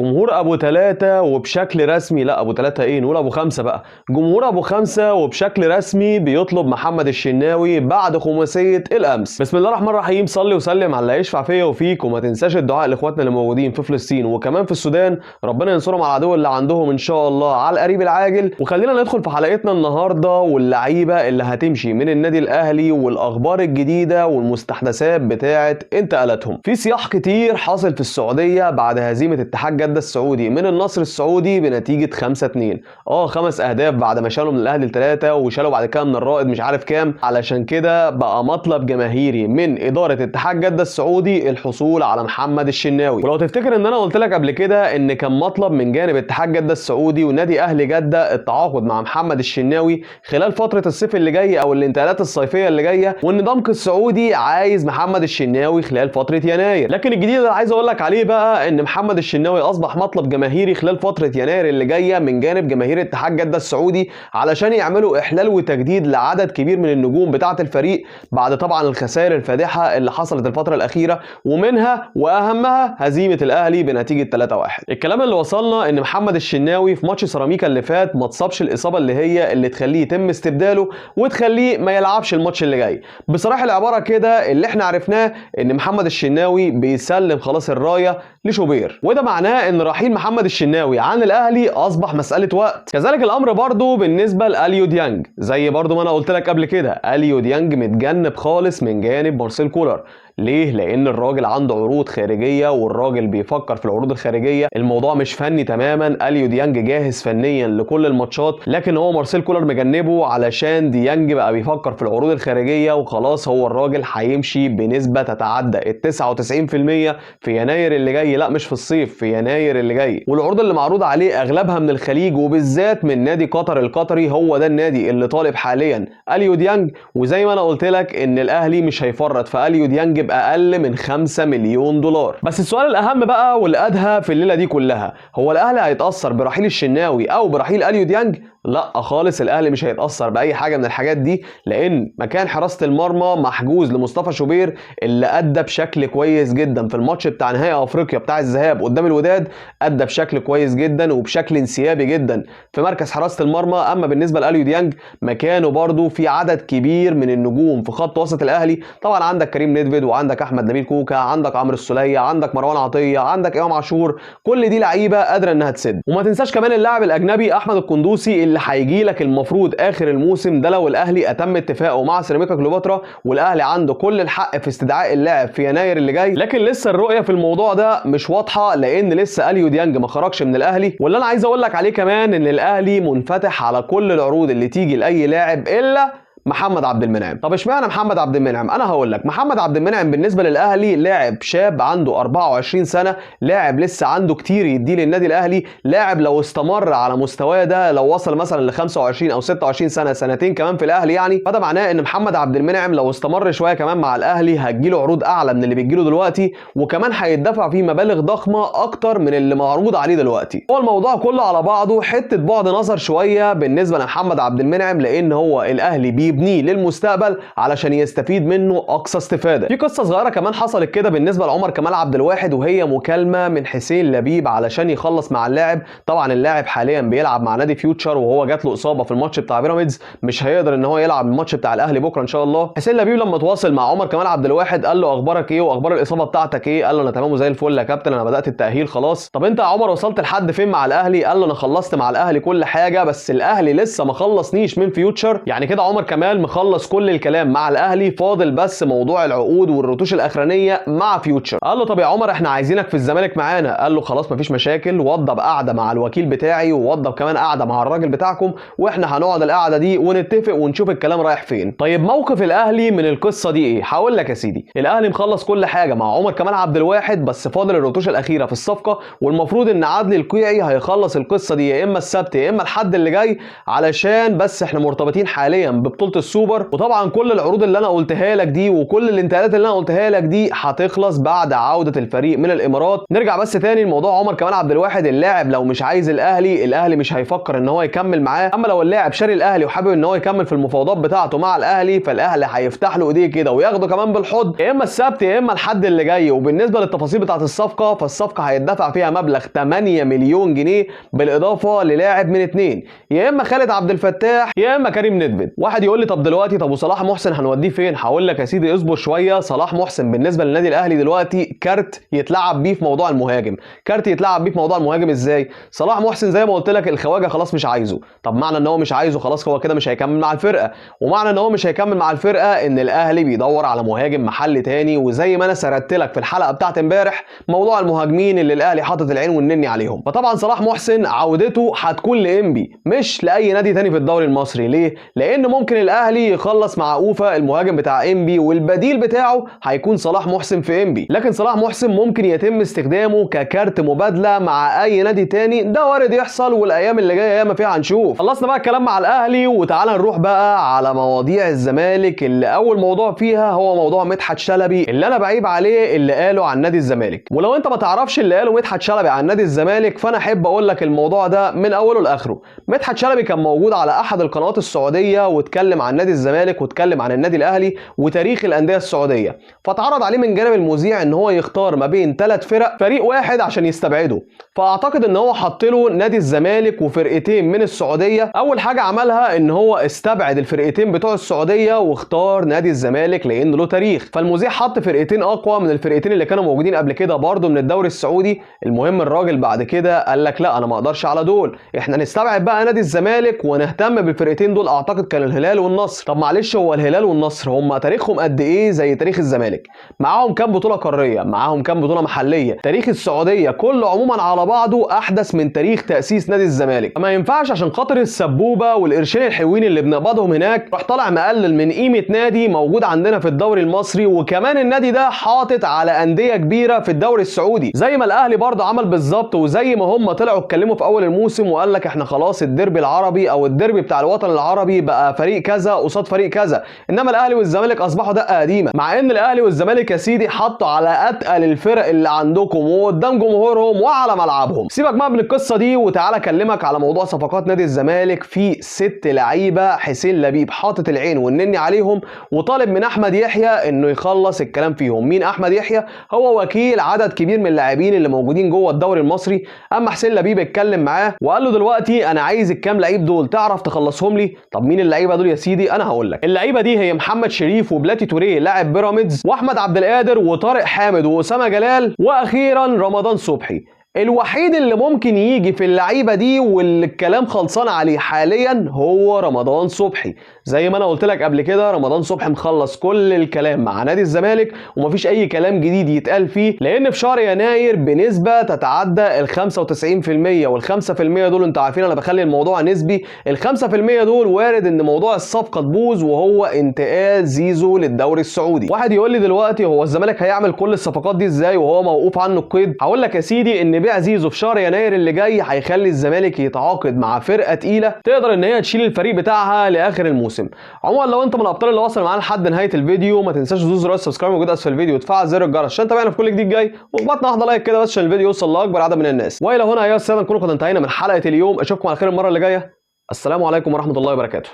جمهور ابو ثلاثة وبشكل رسمي، لا ابو ثلاثة ايه، نقول ابو خمسة بقى. جمهور ابو خمسة وبشكل رسمي بيطلب محمد الشناوي بعد خماسية الامس. بسم الله الرحمن الرحيم، صلي وسلم على اللي يشفع فيا وفيك، وما تنساش الدعاء لاخواتنا اللي موجودين في فلسطين وكمان في السودان، ربنا ينصرهم على العدو اللي عندهم ان شاء الله على القريب العاجل. وخلينا ندخل في حلقتنا النهارده واللعيبة اللي هتمشي من النادي الاهلي والاخبار الجديدة والمستحدثات بتاعه انتقالاتهم. في صياح كتير حاصل في السعودية بعد هزيمة اتحاد جده السعودي من النصر السعودي بنتيجة 5-2، 5 اهداف بعد ما شالوا من الاهلي 3 وشالوا بعد كده من الرائد مش عارف كام. علشان كده بقى مطلب جماهيري من ادارة اتحاد جده السعودي الحصول على محمد الشناوي. ولو تفتكر ان انا قلت لك قبل كده ان كان مطلب من جانب اتحاد جده السعودي ونادي اهلي جده التعاقد مع محمد الشناوي خلال فترة الصيف اللي جاي او الانتقالات الصيفية اللي جاية، وان ضمك السعودي عايز محمد الشناوي خلال فترة يناير. لكن الجديد اللي عايز اقول لك عليه بقى ان محمد الشناوي اصبح مطلب جماهيري خلال فترة يناير اللي جاية من جانب جماهير اتحاد جده السعودي، علشان يعملوا احلال وتجديد لعدد كبير من النجوم بتاعه الفريق بعد طبعا الخسائر الفادحه اللي حصلت الفترة الاخيرة، ومنها واهمها هزيمة الاهلي بنتيجة 3-1. الكلام اللي وصلنا ان محمد الشناوي في ماتش سيراميكا اللي فات ما اتصابش الاصابة اللي هي اللي تخليه يتم استبداله وتخليه ما يلعبش الماتش اللي جاي. بصراحة العبارة كده اللي احنا عرفناه ان محمد الشناوي بيسلم خلاص الراية لشوبير، وده معناه ان رحيل محمد الشناوي عن الاهلي اصبح مسالة وقت. كذلك الامر برضو بالنسبة لاليو ديانج، زي برضو ما انا قلت لك قبل كده اليو ديانج متجنب خالص من جانب مارسيل كولر. ليه؟ لان الراجل عنده عروض خارجية والراجل بيفكر في العروض الخارجية، الموضوع مش فني تماما. اليو ديانج جاهز فنيا لكل الماتشات، لكن هو مارسيل كولر مجنبه علشان ديانج بقى بيفكر في العروض الخارجية، وخلاص هو الراجل هيمشي بنسبة تتعدى ال 99% في يناير اللي جاي، لا مش في الصيف، في يناير اللي جاي. والعروض اللي معروض عليه اغلبها من الخليج وبالذات من نادي قطر القطري، هو ده النادي اللي طالب حاليا اليو ديانج. وزي ما انا قلت لك ان الاهلي مش هيفرط في اليو ديانج باقل من 5 مليون دولار. بس السؤال الاهم بقى والادهى في الليلة دي كلها، هو الاهلي هيتاثر برحيل الشناوي او برحيل اليو ديانج؟ لا خالص، الاهلي مش هيتاثر باي حاجة من الحاجات دي، لان مكان حراسة المرمى محجوز لمصطفى شوبير اللي ادى بشكل كويس جدا في الماتش بتاع نهائي افريقيا بتاع الذهاب قدام الوداد، ادى بشكل كويس جدا وبشكل انسيابي جدا في مركز حراسة المرمى. اما بالنسبة لاليو ديانج مكانه برده في عدد كبير من النجوم في خط وسط الاهلي، طبعا عندك كريم ندفيد وعندك احمد نبيل كوكا، عندك عمرو السوليه، عندك مروان عطية، عندك امام عاشور، كل دي لعيبة قادرة انها تسد. وما تنساش كمان اللاعب الاجنبي احمد القندوسي اللي هيجي لك المفروض اخر الموسم ده لو الاهلي اتم اتفاقه مع سيراميكا كليوباترا، والاهلي عنده كل الحق في استدعاء اللاعب في يناير اللي جاي، لكن لسه الرؤية في الموضوع ده مش واضحة لان لسه اليو ديانج ما خرجش من الاهلي. واللي انا عايز اقول لك عليه كمان ان الاهلي منفتح على كل العروض اللي تيجي لاي لاعب الا محمد عبد المنعم. طب اشمعنى محمد عبد المنعم؟ انا هقول لك، محمد عبد المنعم بالنسبة للاهلي لاعب شاب عنده 24 سنة، لاعب لسه عنده كتير يديه للنادي الاهلي، لاعب لو استمر على مستواه ده لو وصل مثلا ل 25 او 26 سنة، سنتين كمان في الاهلي يعني، فده معناه ان محمد عبد المنعم لو استمر شوية كمان مع الاهلي هتجيله عروض اعلى من اللي بتجيله دلوقتي، وكمان هيدفع فيه مبالغ ضخمة اكتر من اللي معروض عليه دلوقتي. هو الموضوع كله على بعضه حتة بعد نظر شوية بالنسبة لمحمد عبد المنعم، لان هو الاهلي بيبنيه للمستقبل علشان يستفيد منه اقصى استفاده. في قصة صغيرة كمان حصلت كده بالنسبة لعمر كمال عبد الواحد، وهي مكالمة من حسين لبيب علشان يخلص مع اللاعب. طبعا اللاعب حاليا بيلعب مع نادي فيوتشر وهو جات له اصابه في الماتش بتاع بيراميدز، مش هيقدر ان هو يلعب الماتش بتاع الاهلي بكره ان شاء الله. حسين لبيب لما تواصل مع عمر كمال عبد الواحد قال له اخبارك ايه واخبار الاصابة بتاعتك ايه؟ قال له انا تمام وزي الفل يا كابتن، انا بدات التاهيل خلاص. طب انت يا عمر وصلت لحد فين مع الاهلي؟ قال له انا خلصت مع الاهلي كل حاجة، بس الاهلي لسه ما خلصنيش من فيوتشر. يعني كده عمر كمال مخلص كل الكلام مع الاهلي، فاضل بس موضوع العقود والرتوش الاخرانية مع فيوتشر. قال له طب يا عمر احنا عايزينك في الزمالك معانا. قال له خلاص مفيش مشاكل، وضب قعدة مع الوكيل بتاعي ووضب كمان قعدة مع الراجل بتاعكم، واحنا هنقعد القعدة دي ونتفق ونشوف الكلام رايح فين. طيب موقف الاهلي من القصة دي ايه؟ هقول لك يا سيدي، الاهلي مخلص كل حاجة مع عمر كمال عبد الواحد، بس فاضل الرتوش الاخيرة في الصفقة، والمفروض ان عدلي القيعي هيخلص القصة دي يا اما السبت يا اما الحد اللي جاي، علشان بس احنا مرتبطين حاليا ببطولة بطوله السوبر. وطبعا كل العروض اللي انا قلتها لك دي وكل الانتقالات اللي انا قلتها لك دي هتخلص بعد عوده الفريق من الامارات. نرجع بس تاني لموضوع عمر كمال عبد الواحد. اللاعب لو مش عايز الاهلي، الاهلي مش هيفكر ان هو يكمل معاه. اما لو اللاعب شاري الاهلي وحابب ان هو يكمل في المفاوضات بتاعته مع الاهلي، فالاهلي هيفتح له ايديه كده وياخده كمان بالحضن، يا اما السبت يا اما الحد اللي جاي. وبالنسبة للتفاصيل بتاعه الصفقة، فالصفقه هيدفع فيها مبلغ 8 مليون جنيه بالاضافة للاعب من 2، يا اما خالد عبد الفتاح يا اما كريم ندفد. واحد يقول لي طب دلوقتي طب وصلاح محسن هنوديه فين؟ هقول لك يا سيدي اصبر شوية. صلاح محسن بالنسبة للنادي الاهلي دلوقتي كارت يتلعب بيه في موضوع المهاجم. كارت يتلعب بيه في موضوع المهاجم ازاي؟ صلاح محسن زي ما قلت لك الخواجه خلاص مش عايزه. طب معنى ان هو مش عايزه خلاص هو كده مش هيكمل مع الفرقة، ومعنى ان هو مش هيكمل مع الفرقة ان الاهلي بيدور على مهاجم محلي تاني. وزي ما انا سردت لك في الحلقة بتاعت امبارح موضوع المهاجمين اللي الاهلي حاطط العين والنني عليهم. فطبعا صلاح محسن عودته هتكون لانبي مش لاي نادي تاني في الدوري المصري. ليه؟ لان ممكن الاهلي يخلص مع اوفا المهاجم بتاع انبي، والبديل بتاعه هيكون صلاح محسن في انبي. لكن صلاح محسن ممكن يتم استخدامه ككارت مبادلة مع اي نادي تاني، ده وارد يحصل، والايام اللي جاية ياما فيها هنشوف. خلصنا بقى الكلام مع الاهلي، وتعالى نروح بقى على مواضيع الزمالك، اللي اول موضوع فيها هو موضوع مدحت شلبي اللي انا بعيب عليه اللي قاله عن نادي الزمالك. ولو انت ما تعرفش اللي قاله مدحت شلبي عن نادي الزمالك، فانا احب اقول لك الموضوع ده من اوله لاخره. مدحت شلبي كان موجود على احد القنوات السعودية واتكلم عن نادي الزمالك واتكلم عن النادي الاهلي وتاريخ الاندية السعودية. فاتعرض عليه من جانب المذيع ان هو يختار ما بين 3 فرق فريق واحد عشان يستبعده. فاعتقد ان هو حط له نادي الزمالك وفرقتين من السعودية. اول حاجة عملها ان هو استبعد الفرقتين بتوع السعودية واختار نادي الزمالك لان له تاريخ. فالمذيع حط فرقتين اقوى من الفرقتين اللي كانوا موجودين قبل كده برضه من الدوري السعودي. المهم الراجل بعد كده قال لك لا انا ما اقدرش على دول، احنا نستبعد بقى نادي الزمالك ونهتم بالفرقتين دول. اعتقد كان الهلال والنصر. طب معلش، هو الهلال والنصر هم تاريخهم قد ايه زي تاريخ الزمالك؟ معاهم كام بطوله قارية؟ معاهم كام بطوله محليه؟ تاريخ السعودية كله عموما على بعضه احدث من تاريخ تاسيس نادي الزمالك. ما ينفعش عشان خاطر السبوبه والقرشين الحلوين اللي بنقبضهم هناك راح طالع مقلل من قيمة نادي موجود عندنا في الدوري المصري، وكمان النادي ده حاطط على اندية كبيرة في الدوري السعودي زي ما الاهلي برضه عمل بالظبط. وزي ما هم طلعوا اتكلموا في اول الموسم وقال لك احنا خلاص الديربي العربي او الديربي بتاع الوطن العربي بقى فريق كذا قصاد فريق كذا، انما الاهلي والزمالك اصبحوا دقه قديمة. مع ان الاهلي والزمالك يا سيدي حطوا على اتقل الفرق اللي عندكم وقدام جمهورهم وعلى ملعبهم. سيبك بقى من القصة دي وتعالى اكلمك على موضوع صفقات نادي الزمالك. في 6 لعيبة حسين لبيب حاطط العين والنني عليهم وطالب من احمد يحيى انه يخلص الكلام فيهم. مين احمد يحيى؟ هو وكيل عدد كبير من اللاعبين اللي موجودين جوه الدوري المصري. اما حسين لبيب اتكلم معاه وقال له دلوقتي انا عايز الكام لعيب دول تعرف تخلصهم لي. طب مين اللعيبة دول يا سيدي؟ انا هقول لك. اللعيبة دي هي محمد شريف وبلاتي توريه لاعب بيراميدز، واحمد عبد القادر وطارق حامد واسامة جلال، واخيرا رمضان صبحي. الوحيد اللي ممكن يجي في اللعيبة دي واللي الكلام خلصان عليه حاليا هو رمضان صبحي. زي ما انا قلت لك قبل كده رمضان صبحي مخلص كل الكلام مع نادي الزمالك ومفيش اي كلام جديد يتقال فيه، لان في شهر يناير بنسبة تتعدى ال 95%، وال 5% دول انتوا عارفين انا بخلي الموضوع نسبي، ال 5% دول وارد ان موضوع الصفقة تبوظ وهو انتقال زيزو للدوري السعودي. واحد يقول لي دلوقتي هو الزمالك هيعمل كل الصفقات دي ازاي وهو موقوف عنه القيد؟ هقول لك يا سيدي ان بيع زيزو في شهر يناير اللي جاي هيخلي الزمالك يتعاقد مع فرقه تقيلة تقدر ان هي تشيل الفريق بتاعها لاخر الموسم. عموما لو انت من الابطال اللي وصل معانا لحد نهاية الفيديو ما تنساش تدوس زر ال subscribe موجود اسفل الفيديو وتفعل زر الجرس عشان تتابعنا في كل جديد جاي، واخبطنا واحدة like كده بس عشان الفيديو يوصل لاكبر عدد من الناس. والى هنا يا السادة نكون قد انتهينا من حلقة اليوم، اشوفكم على خير المرة اللي جاية. السلام عليكم ورحمة الله وبركاته.